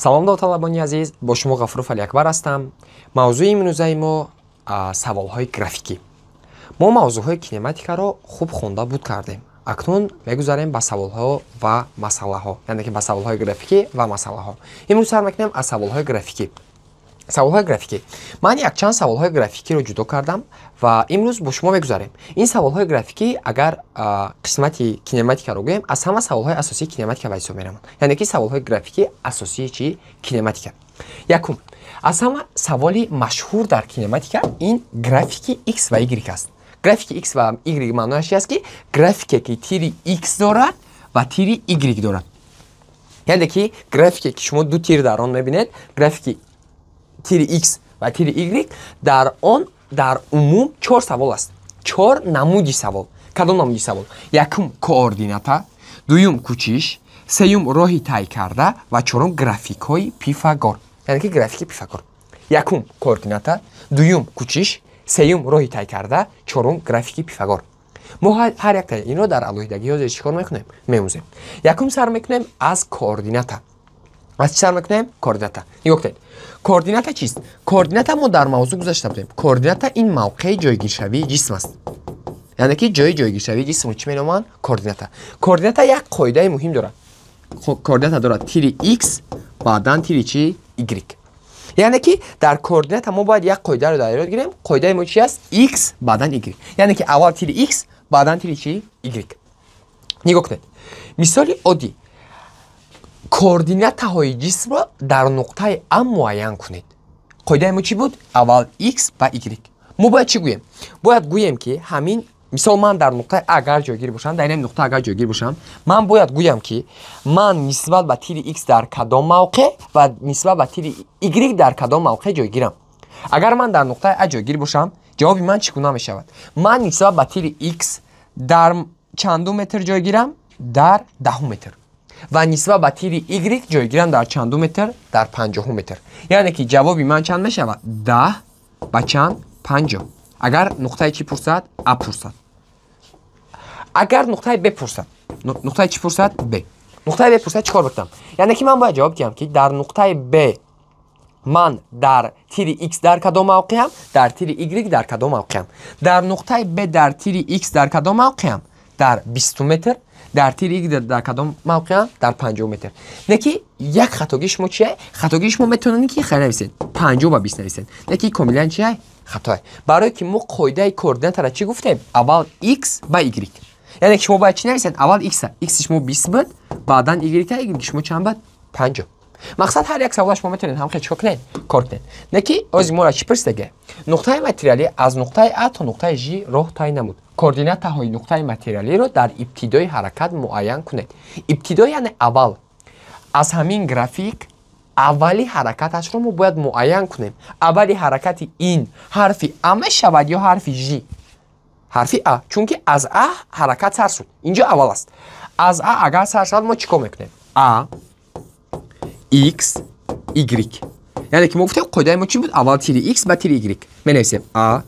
Салом, довталабони азиз, бо шумо Ғафуров Алиакбар ҳастам. Мавзӯи имрӯзаи мо саволҳои графикӣ. Мо мавзӯъҳои кинематикаро хуб хонда буд кардем. Акнун мегузарем ба саволҳо ва масъалаҳо, яъне ки ба саволҳои графикӣ ва масъалаҳо. Имрӯз сар мекунем аз саволҳои графикӣ. Саволҳои графикӣ. Ман якчанд саволҳои графикиро ҷудо кардам ва имрӯз бо шумо мегузарем. Ин саволҳои графикӣ, агар қисмати кинематикаро гӯем, аз ҳама саволҳои асосии кинематика ба ҳисоб мераванд. Яъне ки саволҳои графикӣ асосии чи? Кинематика. Якум, аз ҳама саволи машҳур дар кинематика ин графики x ва y аст. Графики x ва y маънояш чи аст, ки графике, ки тири x дорад ва тири y дорад. Яъне ки графике, ки шумо ду тир дар он мебинед, графики тири x ва тири y, дар он дар умум чор савол аст. Чор намуди савол. Кадом намуди савол? Якум, координата, дуюм, кӯчиш, сеюм, роҳи тай карда ва чорум, графикҳои Пифагор. Яъне ки графики Пифагор. Якум, координата, дуюм, кӯчиш, сеюм, роҳи тай карда, чорум, графики Пифагор. Мо ҳар яктаи инро дар алоҳидагӣ ҳозир чӣ кор мекунем? Меомӯзем. Якум, сар мекунем аз координата. Аз чӣ сар мекунем? Координата. Нигоҳ кунед. Координата чист? Координата мо дар мавзӯъ гузашта будем. Координата ин мавқеи ҷойгиршавии ҷисм аст. Яъне ки ҷои ҷойгиршавии ҷисмро чӣ меноманд? Координата. Координата як қоидаи муҳим дорад. Координата дорад тири x, баъдан тири чи? Y. Яъне ки дар координата мо бояд як қоидаро дар ёд гирем. Қоидаи мо чи аст? X, баъдан y. Яъне ки аввал тири x, баъдан тири чи? Y. Нигоҳ кунед. Мисоли оддӣ. Координатаҳои ҷисмро дар нуқтаи А муайян кунед. Қоидаи мо чӣ буд? Аввал x ба y. Мо бояд чӣ гӯем? Бояд гӯем, ки ҳамин мисол, ман дар нуқтаи А агар ҷойгир бошам, дар ин нуқта агар ҷойгир бошам, ман бояд гӯям, ки ман нисбат ба тири x дар кадом мавқеъ ва нисбат ба тири y дар кадом мавқеъ ҷойгирам. Агар ман дар нуқтаи А ҷойгир бошам, ҷавоби ман чӣ гуна мешавад? Ман нисбат ба тири x дар чандум метр ҷойгирам? Дар 10-ум метр. Ва нисбат ба тири y ҷойгирам дар чандум метр? Дар 50-ум метр. Яъне ки ҷавоби ман чанд мешавад? 10 ба чанд? 50. Агар нуқтаи чӣ пурсад? А пурсад. Агар нуқтаи Б пурсад, нуқтаи чӣ пурсад? Б. Нуқтаи Б пурсад, чӣ кор бикунам? Яъне ки ман бояд ҷавоб диҳам, ки дар нуқтаи Б ман дар тири x дар кадом мавқеам, дар тири y дар кадом мавқеам. Дар нуқтаи Б дар тири x дар кадом мавқеам? Дар 20 метр. Дар тири y дар кадом мавқеам? Дар 50 метр. Не ки як хатогии шумо чия? Хатогии шумо метавонед, ки хеле нависед, 50 ба 20 нависед. Не ки комилан чия? Хатое. Барое ки мо қоидаи координатара чӣ гуфтем? Аввал x ба y. Яъне ки шумо бояд чӣ нависед? Аввал x, x шумо 20 буд, баъдан y, y шумо чанд буд? 50. Мақсад, ҳар як савола шумо метавонед ҳам хел чикор кунед? Кор кунед. Не ки ози моро чӣ пурсидаге? Нуқтаи материалӣ аз нуқтаи А то нуқтаи Ж роҳ тай намуд. Координатаҳои нуқтаи материалиро дар ибтидои ҳаракат муайян кунед. Ибтидо яъне аввал. Аз ҳамин график аввали ҳаракаташро мо бояд муайян кунем. Аввали ҳаракати ин ҳарфи А мешавад ё ҳарфи Ж? Ҳарфи А, чунки аз А ҳаракат сар шуд. Инҷо аввал аст. Аз А агар сар шавад, мо чӣ кор мекунем? А, x, y. Яъне ки мо гуфтем, қоидаи мо чӣ буд? Аввал тири x ба тири y. Менависем А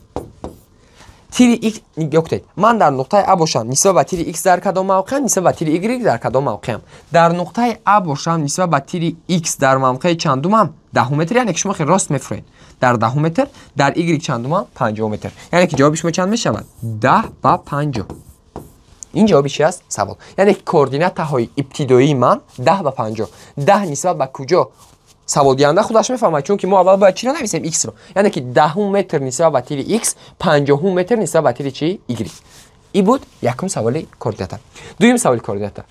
тири x. Нигоҳ кунед. Ман дар нуқтаи А бошам, нисбат ба тири x дар кадом мавқеам, нисбат ба тири y дар кадом мавқеам? Дар нуқтаи А бошам, нисбат ба тири x дар мавқеи чандумам? 10 метр, яъне ки шумо хеле рост мефуроед. Дар 10 метр, дар y чандумам? 50 метр. Яъне ки ҷавоби шумо чанд мешавад? 10 ба 50. Ин ҷавоби чи аст? Савол. Яъне ки координатаҳои ибтидоии ман 10 ба 50. 10 нисбат ба куҷо? Саволдиҳанда худаш мефаҳмад, чунки мо аввал бояд чиро нависем? X-ро. Яъне ки 10 метр нисбат ба тири x, 50 метр нисбат ба тири чи? Y. И буд якум саволи координата. Дуюм саволи координата.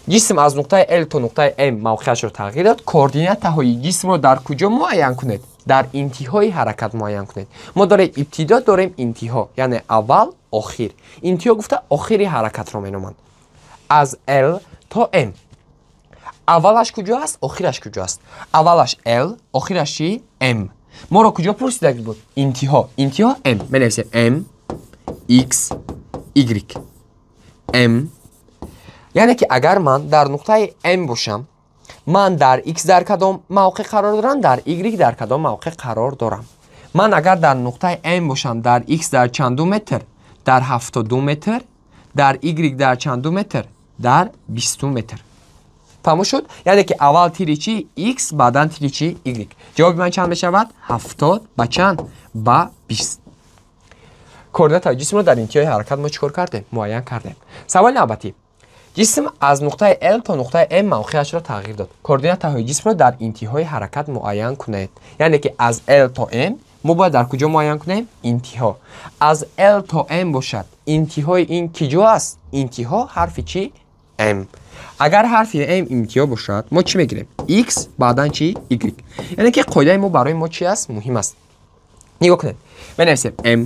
Ҷисм аз нуқтаи L то нуқтаи M мавқеашро тағйир дод. Координатаҳои ҷисмро дар куҷо муайян кунед? Дар интиҳои ҳаракат муайян кунед. Мо дорем ибтидо, дорем интиҳо, яъне аввал, охир. Интиҳо гуфта охири ҳаракатро меноманд. Аз L то M. Аввалаш куҷо аст, охираш куҷо аст? Аввалаш L, охираш чи? M. Моро куҷо пурсида буд? Интиҳо. Интиҳо M. Менависем M, X, Y. M. Яъне ки агар ман дар нуқтаи M бошам, ман дар x дар кадом мавқеъ қарор дорам, дар y дар кадом мавқеъ қарор дорам? Ман агар дар нуқтаи M бошам, дар x дар чандум метр? Дар 72 метр. Дар y дар чандум метр? Дар 20 метр. Фаҳмо шуд? Яъне ки аввал тири чи x, баъдан тири чи y. Ҷавоби ман чанд мешавад? 70 ба чанд? Ба 20. Координатаи ҷисмро дар интиҳои ҳаракат мо чӣ кор кардем? Муайян кардем. Саволи навбатӣ. Ҷисм аз нуқтаи L то нуқтаи M мавқеашро тағйир дод. Координатаҳои ҷисмро дар интиҳои ҳаракат муайян кунед. Яъне ки аз L то M мо бояд дар куҷо муайян кунем? Интиҳо. Аз L то M бошад. Интиҳои ин киҷо аст? Интиҳо ҳарфи чи? M. Агар ҳарфи M интиҳо бошад, мо чӣ мегирем? X, баъдан чи? Y. Яъне ки қоидаи мо барои мо чи аст? Муҳим аст. Нигоҳ кунед. Менависем M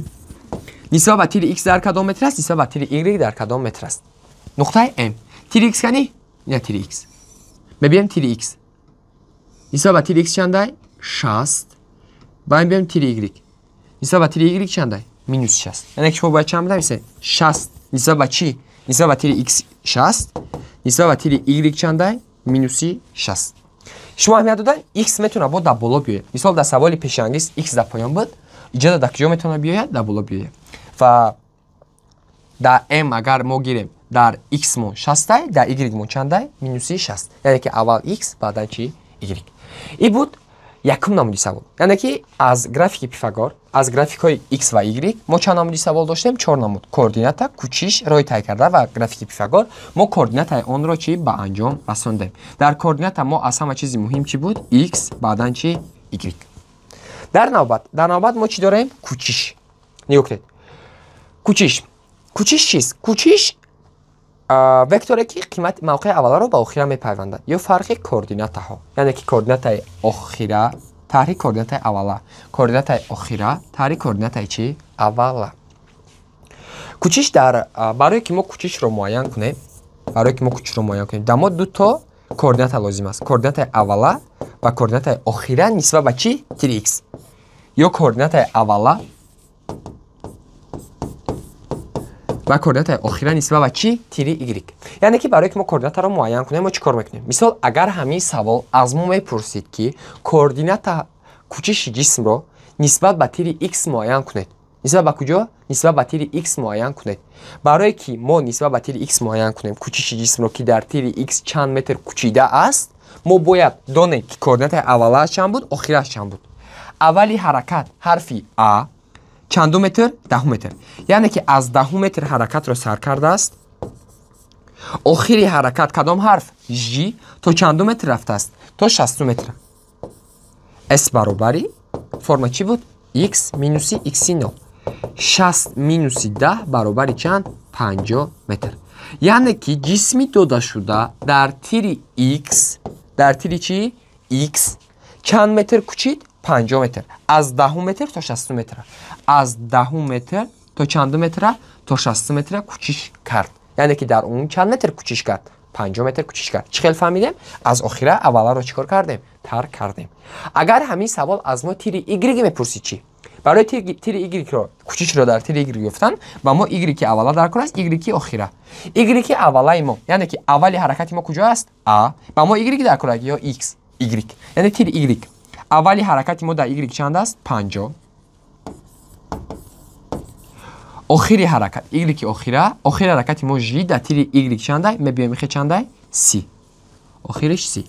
нисбат ба тири X дар кадом метр аст? Нисбат ба тири Y дар кадом метр аст? Нуқтаи M. Тири X кани? Не, тири X. Мебием тири X. Нисбат ба тири X чандай? 60. Баъд мебием тири Y. Нисбат ба тири Y чандай? Минус 60. Яъне ки шумо бояд чанд бинависед? 60. Нисбат ба чӣ? Нисбат ба тири X 60. Нисбат ба тири Y чандай? Минуси 60. Шумо аҳамият додан, X метавонад бо дар боло биёяд. Мисол дар саволи пешангиз X дар поён буд, иҷода дар куҷо метавонад биёяд? Дар боло биёяд. Ва дар M агар мо гирем, дар X мон 60, дар Y мон чандай? Минуси 60. Яъне ки аввал X, баъдан чи? Y. Ин буд якум намуди савол. Яъне ки аз графики Пифагор, аз графикҳои X ва Y мо чанд намуди савол доштем? 4 намуд. Координата, кӯчиш, роҳи тай карда ва графики Пифагор. Мо координатаи онро чи ба анҷом расондем. Дар координата мо аз ҳама чизи муҳим чи буд? X, баъдан чи? Y. Дар навбат мо чӣ дорем? Кӯчиш. Нигоҳ кунед. Кӯчиш. Кӯчиш чист? Кӯчиш векторе ки қимати мавқеи авваларо ба охира мепайвандад ё фарқи координатаҳо. Яъне ки координатаи охира таҳри координатаи аввала, координатаи охира таҳри координатаи чи? Аввала. Кӯчиш дар барое ки мо кӯчишро муайян кунем, дар мо ду то координата лозим аст. Координатаи аввала ва координатаи охира нисбат ба чи? Тири x. Ё координатаи аввала ва координатаи охира нисбат ба чи? Тири y. Яъне ки барое ки мо координатаро муайян кунем, мо чӣ кор мекунем? Мисол, агар ҳамин савол аз мо мепурсид, ки координата кӯчиши ҷисмро нисбат ба тири x муайян кунед. Нисбат ба куҷо? Нисбат ба тири x муайян кунед. Барое ки мо нисбат ба тири x муайян кунем кӯчиши ҷисмро, ки дар тири x чанд метр кӯчида аст, мо бояд донем, ки координатаи аввалааш чанд буд, охирааш чанд буд. Аввали ҳаракат ҳарфи А чанду метр? 10 метр. Яъне ки аз 10 метр ҳаракатро сар кардааст. Охири ҳаракат кадом ҳарф? Ж то чанду метр рафтааст? То 60 метр. S баробари форма чӣ буд? X минуси x0. 60 минуси 10 баробари чанд? 50 метр. Яъне ки ҷисми додашуда дар тири X, дар тири чӣ? X чанд метр кӯчид? 50 метр. Аз 10 метр то 60 метр. Аз 10 метр то чанд метр? То 60 метр кӯчиш кард. Яъне ки дар он чанд метр кӯчиш кард? 50 метр кӯчиш кард. Чӣ хел фаҳмидем? Аз охира авваларо чӣ кор кардем? Тарк кардем. Агар ҳамин савол аз мо тири Y мепурсид чӣ? Барои тири Y-ро, кӯчишро дар тири Y ёфтан, ба мо Y аввала дар кор аст, Y охира. Y аввалаи мо, яъне ки аввали ҳаракати мо куҷо аст? А. Ба мо Y дар кор аст ё X? Y. Яъне тири Y. Аввали ҳаракати мо дар Y чанд аст? 50. Охири ҳаракат Y охира, охири ҳаракати мо Ж дар тири Y чандай? Мебиём ихе чандай? 30. Охириш 30.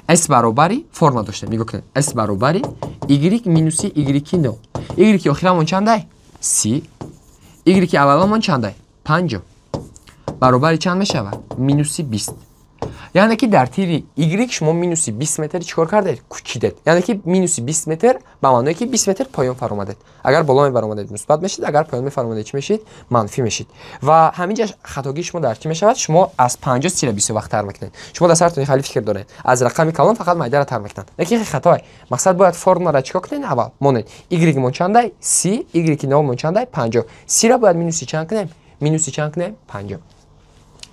S баробари форма доштем. Нигоҳ кунед. S баробари Y минуси Y0. Y охирамон чандай? 30. Y авваламон чандай? 50. Баробари чанд мешавад? Минуси 20. Яъне ки дар тири Y шумо минуси 20 метр чӣ кор кардед? Кӯчидед. Яъне ки минуси 20 метр ба маъное ки 20 метр поён фаромадед. Агар боло мебаромадед мусбат мешид, агар поён мефаромадед чӣ мешид? Манфӣ мешид. Ва ҳамин ҷа хатогии шумо дар чӣ мешавад? Шумо аз 50 сира бисёр вақт тар мекунед. Шумо дар сартон хеле фикр доред. Аз рақами калон фақат майдаро тар мекунанд. Лекин хатое. Мақсад бояд формуларо чӣ кор кунед? Аввал монед. Y мон чандай? 30, Y 0 мон чандай? 50. 30-ро бояд минуси чанд кунем? Минуси чанд кунем? 50.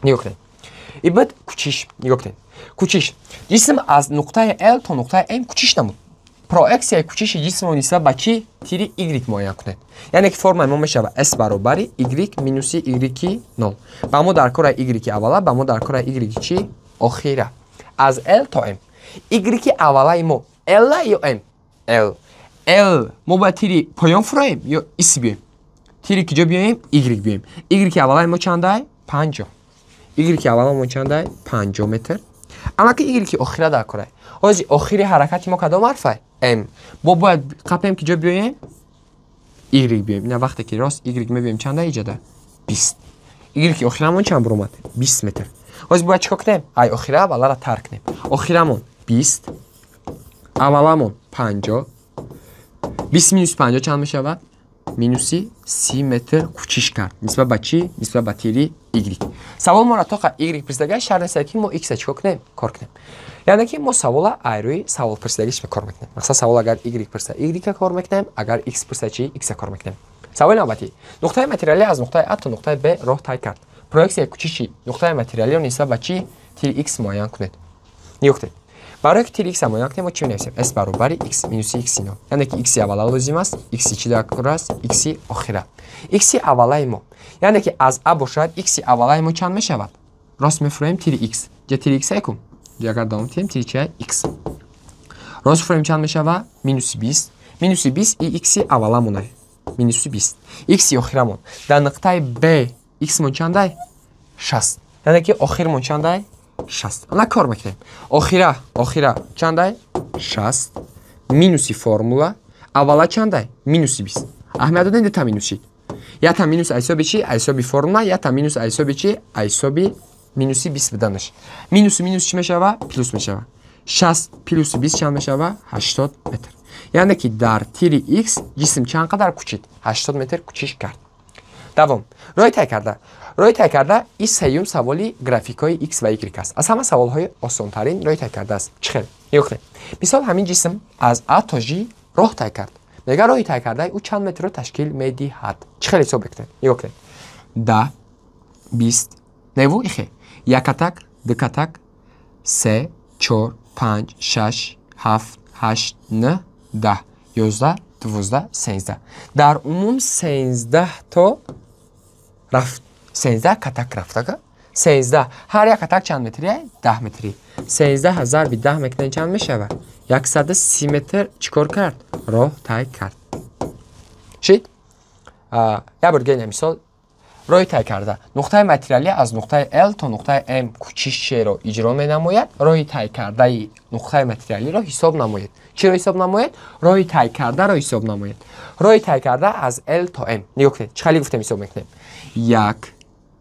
Нигоҳ кунед. И баъд кӯчиш. Нигоҳ кунед. Кӯчиш. Ҷисм аз нуқтаи L то нуқтаи M кӯчиш намуд. Проексияи кӯчиши ҷисмро нисбат ба чӣ? Тири Y муайян кунед. Яъне ки формаи мо мешавад S баробари Y минуси Y0. Ба мо дар кора Y аввала, ба мо дар кора Y чӣ? Охира. Аз L то M. Y аввалаи мо L ё M? L. L мо бояд тири поён фуроем ё X биёем? Тири куҷо биёем? Y биёем. Y аввалаи мо чандай? 50. Y авваламон чандай? 50 метр. Амаки y охира дар кора. Ҳозир охири ҳаракати мо кадом ҳарфа? M. Мо бояд қапем ки ҷо биёем? Y биёем. Ина вақте ки рост y мебиёем чанда иҷода? 20. Y охирамон чанд буромад? 20 метр. Ҳозир бояд чикор кунем? Ай охира авваларо тарк кунем. Охирамон 20, авваламон 50. 20 минус 50 чанд мешавад? Минуси 30 метр кӯчиш кард. Нисбат ба чӣ? Нисбат ба тири Y. Савол моро тоқа Y пурсидагӣ шарт нест ки мо X-а чикор кунем? Кор кунем. Яъне ки мо савола айрӯи савол пурсидагиш кор мекунем. Мақсад савол агар Y пурса Y-а кор мекунем, агар X пурса чӣ? X-а кор мекунем. Саволи навбатӣ. Нуқтаи материалӣ аз нуқтаи А то нуқтаи Б роҳ тай кард. Проексияи кӯчиши нуқтаи материалиро нисбат ба чӣ? Тири X муайян кунед. Нигоҳ кунед. Барои ки тири X муайян кунем, мо чӣ менависем? S баробари X минуси X 0. Яъне ки X аввала лозим аст, X чӣ дар кор аст? X охира. X аввалаи мо. Яъне ки аз А бошад, X аввалаи мо чанд мешавад? Рост мефуроем тири X. Ҷа тири X айкум. Ҷа агар давом диҳем тири чи? X. Рост фуроем чанд мешавад? Минуси 20. Минуси 20 и X авваламон. Минуси 20. X охирамон. Дар нуқтаи Б X мон чандай? 60. Яъне ки охирмон чандай? 60. Ана кор мекунем. Охира, охира чандай? 60. Минуси формула. Аввала чандай? Минуси 20. Аҳамият додем дута минус шид. Якта минус ҳисоби чӣ? Ҳисоби формула, якта минус ҳисоби чӣ? Ҳисоби минуси 20 буданаш. Минуси минус чӣ мешава? Плюс мешава. 60 плюси 20 чанд мешава? 80 метр. Яъне ки дар тири X ҷисм чанд қадар кӯчид? 80 метр кӯчиш кард. Давом. Роҳи тай карда. Роҳи тай карда ин сеюм саволи графикҳои X ва Y аст. Аз ҳама саволҳои осонтарин роҳи тай карда аст. Чӣ хел? Нигоҳ кунед. Мисол ҳамин ҷисм аз А то Ж роҳ тай кард. Мега роҳи тай кардаи ӯ чанд метрро ташкил медиҳад? Чӣ хел ҳисоб мекунед? Нигоҳ кунед. 10, 20, неву ихе. Як катак, ду катак, 3, 4, 5, 6, 7, 8, 9, 10, 11, 12, 13. Дар умум 13 то рафт. 13 катак рафтага. 13. Ҳар як катак чанд метри? 10 метри. 13 зарби 10 мекунем чанд мешавад? 130 метр чикор кард? Роҳ тай кард. Шид? Як бор дигар мисол. Роҳи тай карда. Нуқтаи материалӣ аз нуқтаи L то нуқтаи M кӯчишеро иҷро менамояд. Роҳи тай кардаи нуқтаи материалиро ҳисоб намоед. Чиро ҳисоб намоед? Роҳи тай кардаро ҳисоб намоед. Роҳи тай карда аз L то M. Нигоҳ кунед. Чӣ хеле гуфтем ҳисоб мекунем? 1,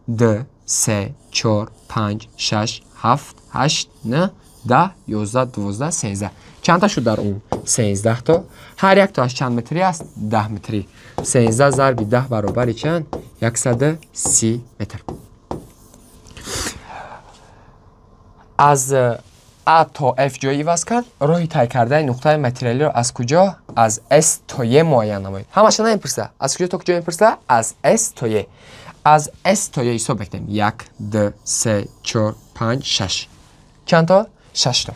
2, 3, 4, 5, 6, 7, 8, 9, 10, 11, 12, 13. Чанд та шуд дар умум? 13 то. Ҳар як то аз чанд метри аст? 10 метри. 13 зарби 10 баробари чанд? 130 метр. Аз А то F ҷой иваз кард. Роҳи тай кардаи нуқтаи материалиро аз куҷо? Аз S то Е муайян намоед. Ҳамаша намепурса. Аз куҷо то куҷо мепурса? Аз S то Е. Аз S то Е ҳисоб мекунем. 1, 2, 3, 4, 5, 6. Чанд то? 6 то.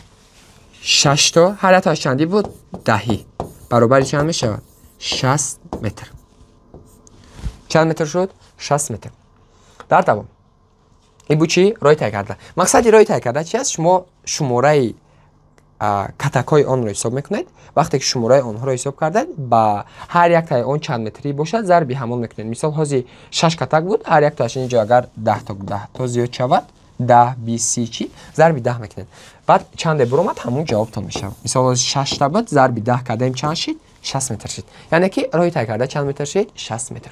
6 то. Ҳар як то аз чандӣ буд? 10. Баробари чанд мешавад? 60 метр. Чанд метр шуд? 60 метр. Дар давом. Ин буд чӣ? Роҳи тай карда. Мақсади роҳи тай карда чи аст? Шумо шумораи катакҳои онро ҳисоб мекунед. Вақте ки шумораи онҳоро ҳисоб кардед, ба ҳар яктаи он чанд метрӣ бошад, зарби ҳамон мекунед. Мисол ҳозир 6 катак буд, ҳар яктааш инҷо агар 10 то 10 то зиёд шавад, 10, 20, 30 чи зарби 10 мекунед. Баъд чанде буромад, ҳамон ҷавобтон мешавад. Мисол ҳозир 6 та буд, зарби 10 кардем чанд шид? 60 метр шид. Яъне ки роҳи тай карда чанд метр шид? 60 метр.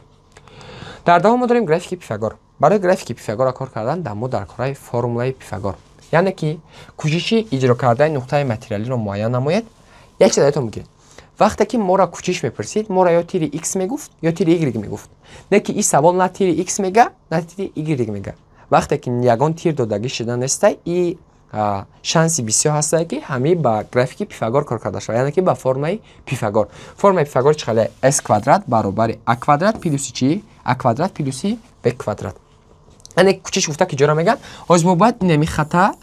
Дар давом мо дорем графики Пифагор. Барои графики Пифагорро кор кардан дар мо дар кораи формулаи Пифагор. Яъне ки кӯчиши иҷро кардани нуқтаи материалиро муайян намоед. Як чиз даётон бигиред. Вақте ки моро кӯчиш мепурсид, моро ё тири X мегуфт, ё тири Y мегуфт. Не ки ин савол на тири X мега, на тири Y мега. Вақте ки ягон тир додагӣ шуда нестай, и шанси бисёр ҳастае ки ҳамин ба графики Пифагор кор карда шавад, яъне ки ба формаи Пифагор. Формаи Пифагор чӣ хеле? S квадрат баробари А квадрат плюси чӣ? А квадрат плюси Б квадрат. Яъне кӯчиш гуфта ки ҷора мегӯяд, ҳозир мо бояд инами хата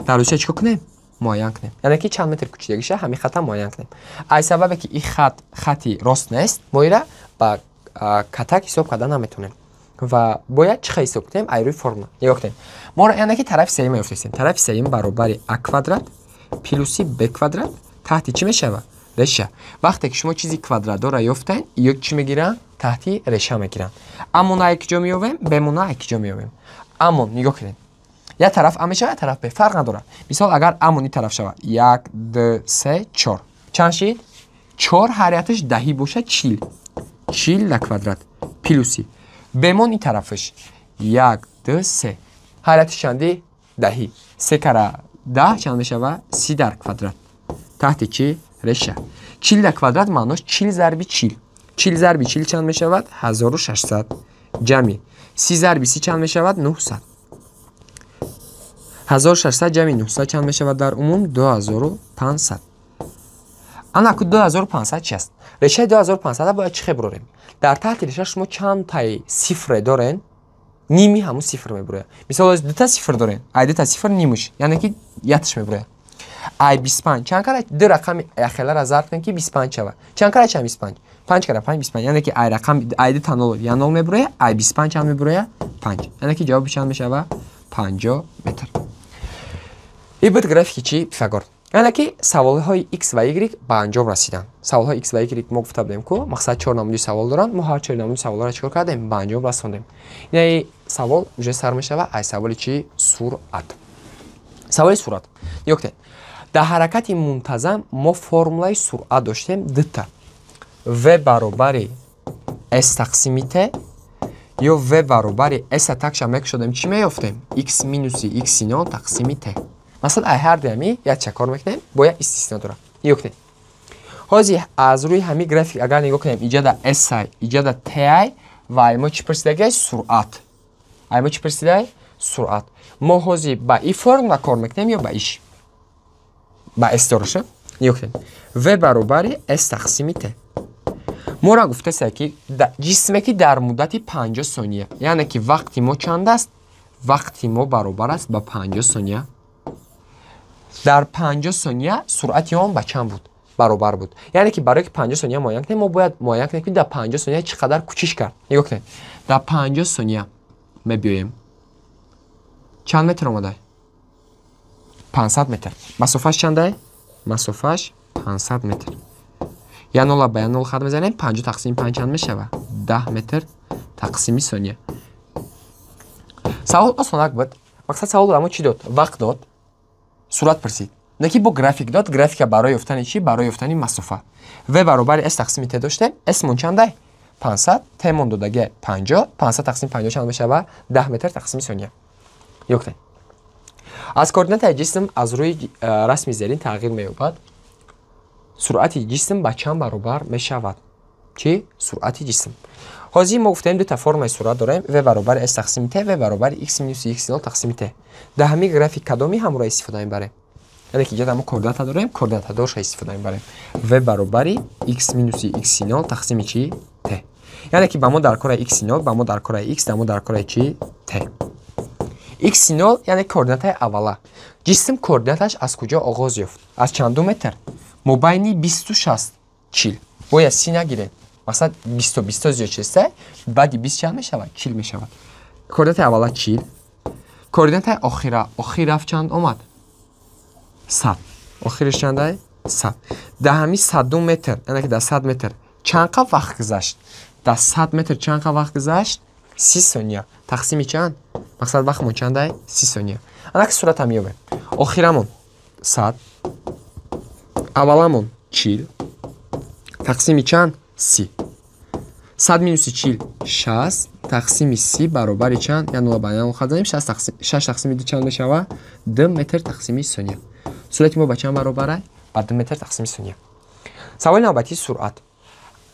дар рӯша чӣ кор кунем? Муайян кунем. Яъне ки чанд метр кӯчидагиша ҳамин хата муайян кунем. Аз сабабе ки ин хат хати рост нест, мо ира ба катак ҳисоб карда наметавонем. Ва бояд чӣ хел ҳисоб кунем? Ай рӯи формула. Нигоҳ кунем. Моро яъне ки тарафи сеюм меёфтем. Тарафи сеюм баробари А квадрат плюси Б квадрат таҳти чӣ мешавад? Реша. Вақте ки шумо чизи квадратдорро ёфтед, ё чӣ мегиранд? Таҳти реша мегиранд. Аммо на як ҷо меёвем, б мо на як ҷо меёвем. Аммо нигоҳ кунед. Як тараф А мешавад, як тараф Б. Фарқ надорад. Мисол, агар А-мон ин тараф шавад. 1, 2, 3, 4. Чанд шид? 4 ҳар якташ даҳӣ бошад, 40. 40 дар квадрат. Плюси. Б-мон ин тарафаш. 1, 2, 3. Ҳар якташ чанди? Даҳӣ. 3 кара 10 чанд мешавад? 30 дар квадрат. Таҳти чӣ? Реша. 40 дар квадрат маънош 40 зарби 40. 40 зарби 40 чанд мешавад? 1600. Ҷамъи 30 зарби 30 чанд мешавад? 900. 1600 ҷамъи 900 чанд мешавад дар умум? 2500. Анаку 2500 чи аст? Решаи 2500 бояд чӣ хел бурорем? Дар таҳти реша шумо чанд таи сифре дорен? Ними ҳамун сифр мебурояд. Мисол, дута сифр дорем. Ай дута сифр нимуш, яъне ки якташ мебурояд. Ай 25 чанд кара ду рақами яхеларо зарб кунем, ки 25 шавад? Чанд кара чанд 25? 5 кара 5 25. Яъне ки ай рақам ай дута нол як нол мебурояд, ай 25 чанд мебурояд? 5. Яъне ки ҷавоби чанд мешавад? 50 метр. Ин буд графики чӣ? Пифагор. Яъне ки саволҳои x ва y ба анҷом расиданд. Саволҳои x ва y мо гуфта будем, ку мақсад чор намуди савол доранд. Мо ҳар чор намуди саволҳоро чикор кардем? Ба анҷом расондем. Инаи савол уже сар мешавад ай саволи чӣ? Суръат. Саволи суръат. Нигоҳ кунед. Дар ҳаракати мунтазам мо формулаи суръат доштем дута. V баробари s тақсими t ё v баробари s такша мекушодем, чӣ меёфтем? X минуси x нол тақсими t. Масалан, ай ҳар дуями якча кор мекунем, бо як истисно дорад. Нигоҳ кунед. Ҳозир аз рӯи ҳамин график агар нигоҳ кунем, иҷада s ай, иҷада t ай ва ай мо чӣ пурсидагай? Суръат. Ай мо чӣ пурсидай? Суръат. Мо ҳозир ба и формула кор мекунем ё ба иш? Ба s дораша? Нигоҳ кунед. V баробари s тақсими t. Моро гуфтаста, ки ҷисме ки дар муддати 50 сония, яъне ки вақти мо чанд аст? Вақти мо баробар аст ба 50 сония. Дар 50 сония суръати он ба чанд буд? Баробар буд. Яъне ки барои ки 50 сония муайян кунем, мо бояд муайян кунем, ки дар 50 сония чӣ қадар кӯчиш кард. Нигоҳ кунед. Дар 50 сония мебиёем. Чанд метр омада? 500 метр. Масофааш чандай? Масофааш 500 метр. Як нола ба як нол хат мезанем, 50 тақсими 5 чанд мешавад? 10 метр тақсими сония. Савол осонак буд. Мақсад савол мо чӣ дод? Вақт дод. Сурат пурсид. Не ки бо график дод, графика барои ёфтани чӣ? Барои ёфтани масофа. V баробари s тақсими t доштем. S мон чандай? 500, t мон додаги 50, 500 тақсими 50 чанд мешавад? 10 метр тақсими сония. Нигоҳ кунед. Аз координатаи ҷисм аз рӯи расми зерин тағйир меёбад. Суръати ҷисм ба чанд баробар мешавад? Чӣ? Суръати ҷисм. Ҳозир мо гуфтем, дута формаи суръат дорем: v баробари s тақсими t, v баробари x минуси x нол тақсими t. Дар ҳамин график кадоми ҳамроҳ истифода мебарем? Яъне ки иҷода мо координата дорем, координатадорша истифода мебарем. V баробари x минуси x нол тақсими чӣ? T. Яъне ки ба мо дар кораи x нол, ба мо дар кораи x, ба мо дар кораи чӣ? T. X нол, яъне координатаи аввала. Ҷисм координаташ аз куҷо оғоз ёфт? Аз чанду метр? Мобайни 20 60, 40. Бояд 30 нагирем. Масалан, 20 20 зиёд чиста, баъди 20 чанд мешавад? 40 мешавад. Координатаи аввала 40. Координатаи охира, охир рафт чанд омад? 100. Охириш чандай? 100. Дар ҳамин 100 метр, яъне ки дар 100 метр чанд қа вақт гузашт? Дар 100 метр чанд қа вақт гузашт? 30 сония. Тақсими чанд? Мақсад вақтмон чандай? 30 сония. Анаки суратам меёбем. Охирамон 100, авваламон 40, тақсими чанд? 30. 100 минуси 40 60, тақсими 30 баробари чанд? Як нола ба як нол хат занем, 6 тақсими 2 чанд мешавад? 2 метр тақсими сония. Суръати мо ба чанд баробар аст? Ба 2 метр тақсими сония. Саволи навбатии суръат.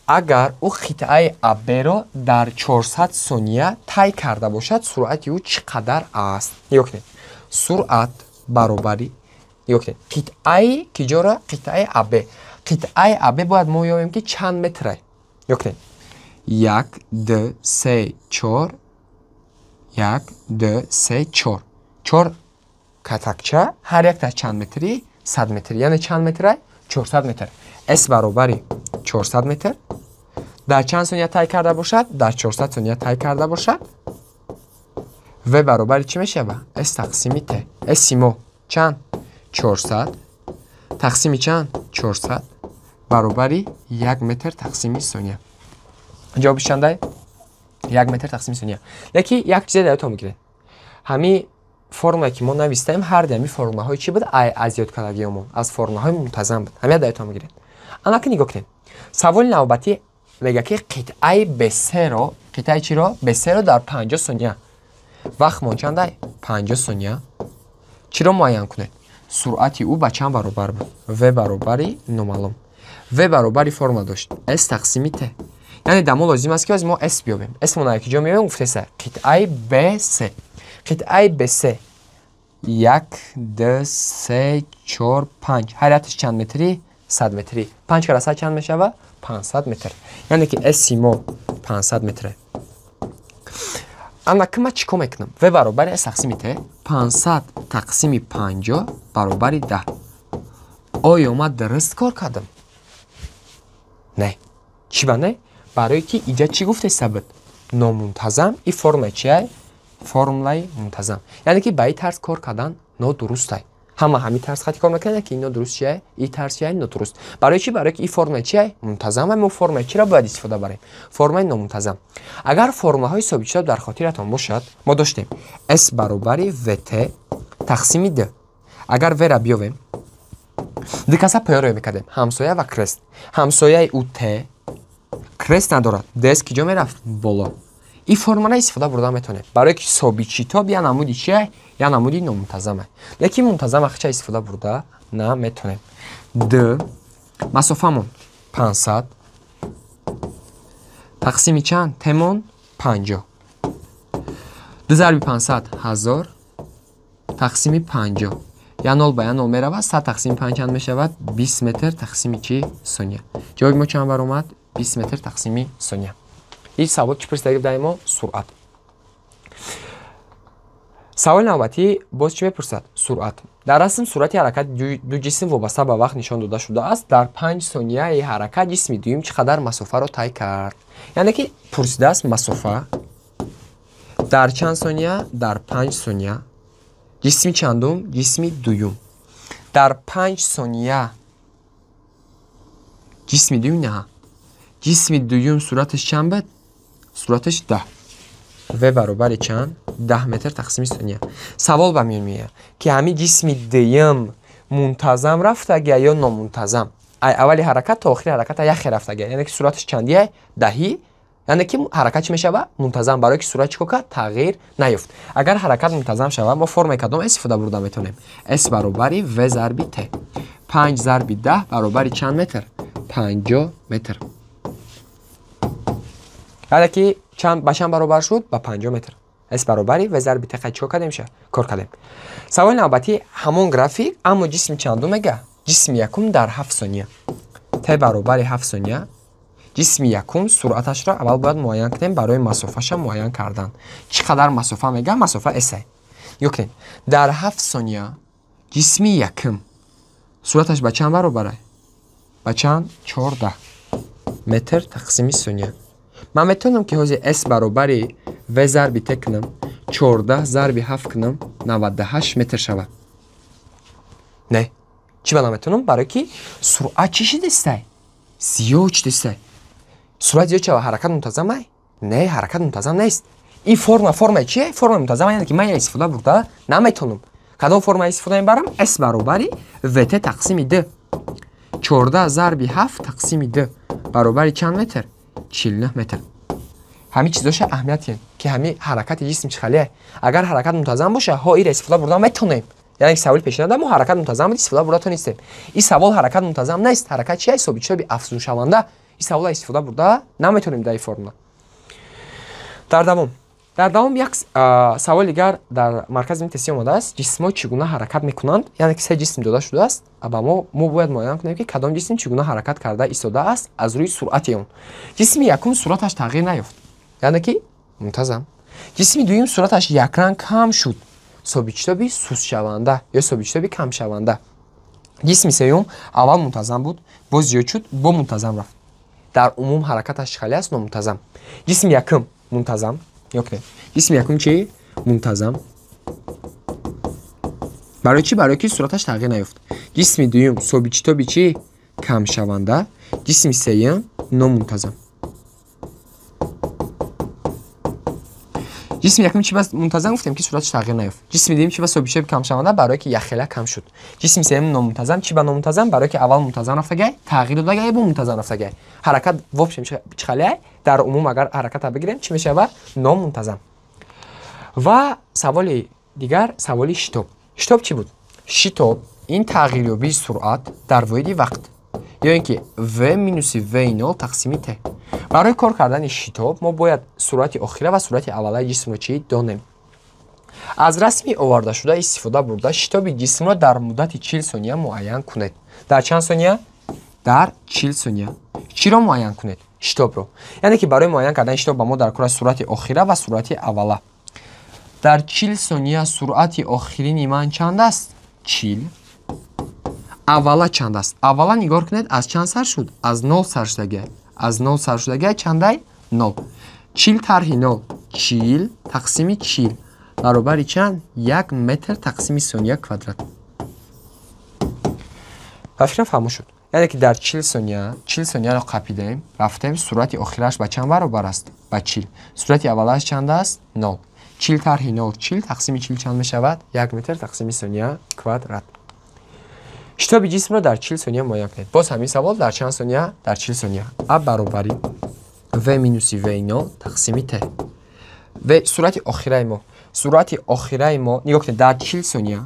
Агар ӯ қитъаи АБ-ро дар 400 сония тай карда бошад, суръати ӯ чӣ қадар аст? Нигоҳ кунед. Суръат баробари, нигоҳ кунед. Қитъаи киҷоро? Қитъаи АБ. Қитъаи АБ бояд мо ёбем, ки чанд метр? Нигоҳ кунед. 1, 2, 3, 4, 1, 2, 3, 4. 4 катакча, ҳар якта чанд метри? 100 метр. Яъне чанд метр? 400 метр. S баробари 400 метр. Дар чанд сония тай карда бошад? Дар 400 сония тай карда бошад. V баробари чӣ мешавад? S тақсими T. S мо чанд? 400. Тақсими чанд? 400. Баробари 1 метр тақсими сония. Ҷавобиш чандай? 1 метр тақсими сония. Леки як чизе дар ёдтон бигиред. Ҳами формулае ки мо навистаем, ҳар ҳамин формулаҳои чӣ буд? Аз ёдкардагиёмон, аз формулаҳои мунтазам буд. Ҳамия даётон бигиред. Анаки нигоҳ кунед. Саволи навбатӣ мега, ки қитъаи бсро, қитъаи чиро? Бсро дар 50 сония. Вақтмон чандай? 50 сония. Чиро муайян кунед? Суръати ӯ ба чанд баробар буд? В баробари номаълум. В баробари формула дошт с тақсими т. Яъне дар мо лозим аст, ки аз мо с биёбем. С мо на ки ҷо меёбем? Гуфтеса, қитъаи бс. Қитъаи бс як, д, се, чор, панҷ. Ҳар якташ чанд метрӣ? 100 метрӣ. Панҷ кара 100 чанд мешавад? 500 метр. Яъне ки си мо 500 метре. Анаки ман чӣ кор мекунам? В баробари с тақсими т, 500 тақсими 50 баробари 10. Оё ман дуруст кор кардам? Не. Чӣ ба не? Барое ки иҷа чӣ гуфтеса буд? Номунтазам. И формула чия? Формулаи мунтазам. Яъне ки ба ин тарз кор кардан нодурустай. Ҳама ҳамин тарз хати кор мекунанд, ки ин нодуруст чия? Ин тарз чия? Нодуруст. Барои чӣ? Барое ки ин формула чия? Мунтазам. Мо формулаи чиро бояд истифода барем? Формулаи номунтазам. Агар формулаҳои собитшуда дар хотиратон бошад, мо доштем с баробари вт тақсими д. Агар в-ра биёвем, ду каса поёро мекардем, ҳамсоя ва крест. Ҳамсояи ӯ т, крест надорад, дс ки ҷо мерафт? Боло. Ин формула истифода бурда метавонем, барое ки собитшитоб я намуди чия? Я намуди номунтазама. Лекин мунтазам ахча истифода бурда наметавонем. Д масофамон 500 тақсими чанд? Темон 50. Ду зарби 500 1000 тақсими 50. Я нол ба я нол меравад, 100 тақсими панҷ чанд мешавад? 20 метр тақсими чи? Сония. Ҷавоби мо чанд баромад? 20 метр тақсими сония. Ин савол чӣ пурсида дар мо? Суръат. Саволи навбатӣ боз чӣ мепурсад? Суръат. Дар расм суръати ҳаракати ду ҷисм вобаста ба вақт нишон дода шудааст. Дар 5 сонияи ҳаракат ҷисми дуюм чӣ қадар масофаро тай кард? Яъне ки пурсидааст масофа дар чанд сония? Дар 5 сония. Ҷисми чандум? Ҷисми дуюм. Дар 5 сония ҷисми дуюм, на, ҷисми дуюм суръаташ чанд буд? Суръаташ 10. В баробари чанд? 10 метр тақсими сония. Савол ба миён меояд, ки ҳамин ҷисми дуюм мунтазам рафтагия ё номунтазам? Ай аввали ҳаракат то охири ҳараката яхе рафтагия, яъне ки суръаташ чандия? Даҳӣ. Яъне ки ҳаракат чӣ мешавад? Мунтазам. Барое ки суръат чӣ кор кард? Тағйир наёфт. Агар ҳаракат мунтазам шавад, мо формаи кадом истифода бурда метавонем? С баробари в зарби т. Панҷ зарби 10 баробари чанд метр? 50 метр. Яъне ки ба чанд баробар шуд? Ба 50 метр. С баробари в зарби т чӣ кор кардем? Ша кор кардем. Саволи навбатӣ ҳамон график, аммо ҷисми чандум мега? Ҷисми якум дар 7 сония. Т баробари 7 сония. Ҷисми якум суръаташро аввал бояд муайян кунем барои масофаша муайян кардан. Чӣ қадар масофа мега? Масофа с. Нигоҳ кунед, дар 7 сония ҷисми якум суръаташ ба чанд баробара? Ба чанд? 14 метр тақсими сония. Ман метавонам, ки ҳозир с баробари в зарби т кунам, 14 зарби ҳафт кунам, 98 метр шавад? Не. Чӣ ба наметавонам? Барое ки суръат чӣ шидестай? Зиёд шидестай. Суръат зиёд шава, ҳаракат мунтазамай? Не, ҳаракат мунтазам нест. Ин форма формаи чие? Формаи мунтазам. Яъне ки ман истифода бурда наметавонам. Кадом форма истифода мебарам? С баробари вт тақсими д. 14 зарби ҳафт тақсими д баробари чанд метр? 49 метр. Ҳамин чизоша аҳамият диҳем, ки ҳамин ҳаракати ҷисм чӣ халие. Агар ҳаракат мунтазам боша, ҳо, ира истифода бурда метавонем. Яъне ки саволи пешина мо ҳаракат мунтазам буд, истифода бурда тонистем. Ин савол ҳаракат мунтазам нест. Ҳаракат чи? Собитшитоби афзуншаванда. Ин савола истифода бурда наметавонем дар ин формула. Дар давом як саволи дигар дар маркази тестӣ омадааст: ҷисмҳо чӣ гуна ҳаракат мекунанд? Яъне ки се ҷисм дода шудааст ба мо. Мо бояд муайян кунем, ки кадом ҷисм чӣ гуна ҳаракат карда истодааст аз рӯи суръати он. Ҷисми якум суръаташ тағйир наёфт, яъне ки мунтазам. Ҷисми дуюм суръаташ якранг кам шуд, собитшитоби сустшаванда ё собитшитоби камшаванда. Ҷисми сеюм аввал мунтазам буд, боз зиёд шуд, бо мунтазам рафт. Дар умум ҳаракаташ чӣ хеле аст? Номунтазам. Ҷисми якум мунтазам. Нигоҳ кунед, ҷисми якум чи? Мунтазам. Барои чӣ? Барои ки суръаташ тағйир наёфт. Ҷисми дуюм собитшитоби чӣ? Камшаванда. Ҷисми сеюм номунтазам. Ҷисми якум чӣ бас мунтазам гуфтем ки суръаташ тағйир наёфт. Ҷисми дуюм чӣ ба собитшитоб камшаванда барое ки якхела кам шуд. Ҷисми сеюм номунтазам чӣ ба номунтазам барое ки аввал мунтазам рафтагай, тағйир додагай, бо мунтазам рафтагай. Ҳаракат в общем чӣ халиай? Дар умум агар ҳараката бигирем чӣ мешавад? Номунтазам. Ва саволи дигар саволи шитоб. Шитоб чӣ буд? Шитоб ин тағйирёбии суръат дар воҳиди вақт ё ин ки v минуси v0 тақсими t. Барои кор кардани шитоб мо бояд суръати охира ва суръати аввалаи ҷисмро чӣ донем. Аз расми овардашуда истифода бурда шитоби ҷисмро дар муддати 40 сония муайян кунед. Дар чанд сония? Дар 40 сония. Чиро муайян кунед? Шитобро. Яъне ки барои муайян кардани шитоб ба мо дар кор аст суръати охира ва суръати аввала. Дар 40 сония суръати охирини ман чанд аст? 40. Аввала чанд аст? Аввала нигоҳ кунед аз чанд сар шуд? Аз 0 сар шудагай. Аз 0 сар шудагай чандай? 0. 40 тарҳи 0. 40 тақсими 40 баробари чанд? 1 метр тақсими сония квадрат. Ба фикрам фаҳмо шуд. Яъне ки дар 40 сония, 40 сонияро қапидем, рафтем, суръати охираш ба чанд баробар аст? Ба 40. Суръати аввалаш чанд аст? 0. 40 тарҳи 0, 40 тақсими 40 чанд мешавад? 1 метр тақсими сония квадрат. Шитоби ҷисмро дар 40 сония муайян кунед. Боз ҳамин савол дар чанд сония? Дар 40 сония. А баробари v минуси v0 тақсими t. В суръати охираи мо. Суръати охираи мо нигоҳ кунед дар 40 сония.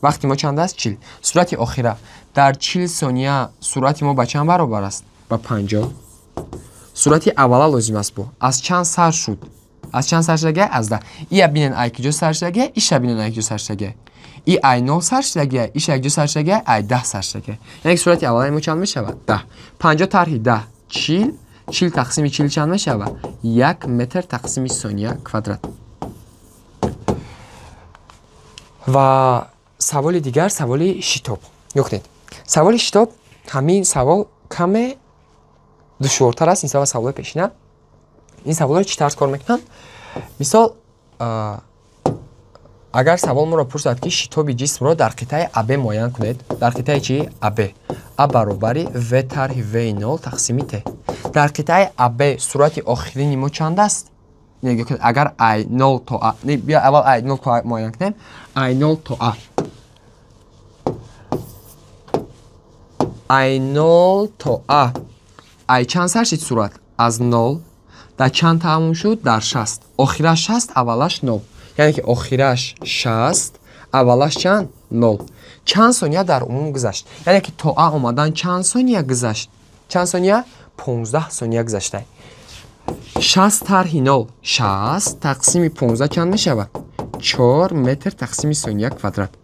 Вақти мо чанд аст? 40. Суръати охира дар 40 сония суръати мо ба чанд баробар аст? Ба 50. Суръати аввала лозим аст бо. Аз чанд сар шуд? Аз чанд сар шудагай? Аз 10. Ия бинен ай куҷо сар шудагай, иша бинен ай куҷо сар шудагай. И ай 0 сар шудагай, иш ай куҷо сар шудагай? Ай 10 сар шудагай. Яъне ки суръати аввалаи мо чанд мешавад? 10. 50 тарҳи 10 40, 40 тақсими 40 чанд мешавад? 1 метр тақсими сония квадрат. Ва саволи дигар саволи шитоб. Нигоҳ кунед. Саволи шитоб ҳамин савол каме душвортар аст нисбат ба саволҳои пешина. Ин саволҳоро чӣ тарз кор мекунанд? Мисол, агар савол моро пурсад ки шитоби ҷисмро дар қитъаи АБ муайян кунед, дар қитъаи чӣ? АБ. А баробари v тарҳи v0 тақсими t. Дар қитъаи АБ суръати охирини мо чанд аст? Нигоҳ кунед, агар I0 то А, не, биё аввал I0 то А муайян кунем. I0 то А. I0 то А. I чанд сар шуд суръат? Аз 0 дар чанд тамом шуд? Дар 60. Охираш 60, аввалаш 0. Яъне ки охираш 60, аввалаш чанд? 0. Чанд сония дар умум гузашт? Яъне ки то А омадан чанд сония гузашт? Чанд сония? 15 сония гузашта. 60 тарҳи 0, 60 тақсими 15 чанд мешавад? 4 метр тақсими сония квадрат.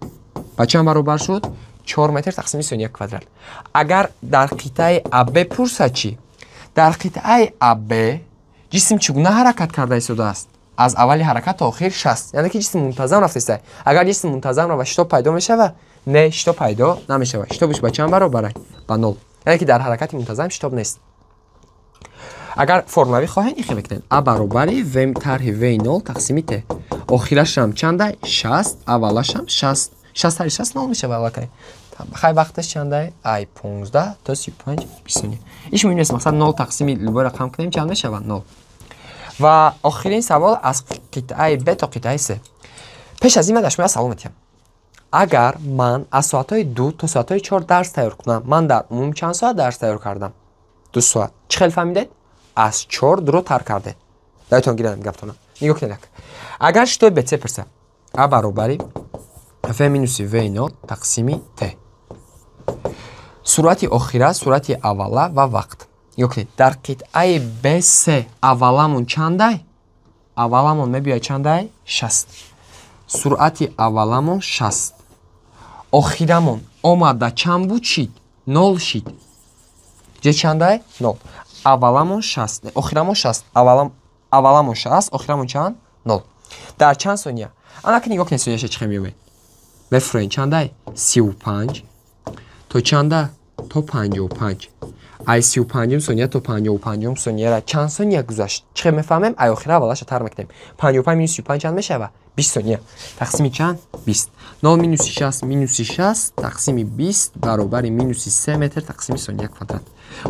Ба чанд баробар шуд? 4 метр тақсими сония квадрат. Агар дар қитъаи АБ пурсад чӣ? Дар қитъаи АБ ҷисм чӣ гуна ҳаракат карда истодааст? Аз аввали ҳаракат то охир 60. Яъне ки ҷисм мунтазам рафта истодааст. Агар ҷисм мунтазам равад, шитоб пайдо мешавад? Не, шитоб пайдо намешавад. Шитобаш ба чанд баробар аст? Ба 0. Яъне ки дар ҳаракати мунтазам шитоб нест. Агар формулавӣ хоҳем, ин хел мекунем. А баробари v тарҳи v0 тақсими t. Охирашам чанда? 60, аввалашам 60. 60 тарҳи 60 0 мешавад аллакай. Хай вақташ чанда? Ай 15 то 35 20 сония. Иш муҳим нест, мақсад 0 тақсими любой рақам кунем чанд мешавад? 0. Ва охирин савол аз қитъаи Б то қитъаи С. Пеш аз ин ман дар шумо як савол метиҳам. Агар ман аз соатҳои 2 то соатҳои 4 дарс тайёр кунам, ман дар умум чанд соат дарс тайёр кардам? 2 соат. Чӣ хел фаҳмидед? Аз 4 дуро тар кардед. Даётон гирам гаптона. Нигоҳ кунед. Агар шитоби БЦ пурсад, А баробари V минуси V0 тақсими T. Суръати охира, суръати аввала ва вақт. Нигоҳ кунед, дар қитъаи БС авваламон чандай? Авваламон мебиёяд чандай? 60. Суръати авваламон 60. Охирамон омада чанд буд шид? 0 шид. Ҷе чандай? 0. Авваламон 60, охирамон 60. Авваламон 60, охирамон чанд? 0. Дар чанд сония? Анаки нигоҳ кунед сонияша чӣ хел меёбед. Мефурӯем чандай? 35 то чанда? То 55. Ай 35 сония то 55 сонияра чанд сония гузашт? Чӣ хел мефаҳмем? Ай охира аввалаша тар мекунем. 55 минус 35 чанд мешавад? 20 сония. Тақсими чанд? 20. 0 минуси 60 минуси 60 тақсими 20 баробари минуси 3 метр тақсими сония квадрат.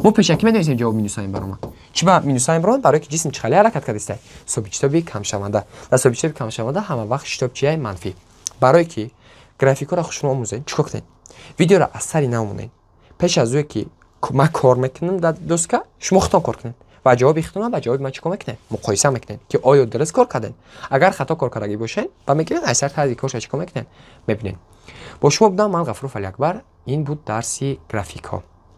Мо пешакӣ медонистем, ҷавоб минусайн баромад. Чӣ ба минусайн баромад? Барое ки ҷисм чӣ хеле ҳаракат кардистай? Собитшитоби камшаванда. Дар собитшитоби камшаванда ҳама вақт шитоб чияй? Манфӣ. Барое ки графикҳоро хушро омӯзед, чӣ кор кунед? Видеоро аз сари нав монед. Пеш аз ое ки ман кор мекунам дар доска, шумо худтон кор кунед ва ҷавоби худтонро ба ҷавоби ман чӣ кор мекунед? Муқоиса мекунед, ки оё дуруст кор кардед. Агар хато кор кардагӣ бошед, ба мегиред, аз сар тарзи корша чӣ кор мекунед? Мебинед. Бо шумо будам ман, Ғафуров Алиакбар. Ин буд дарси графикҳо.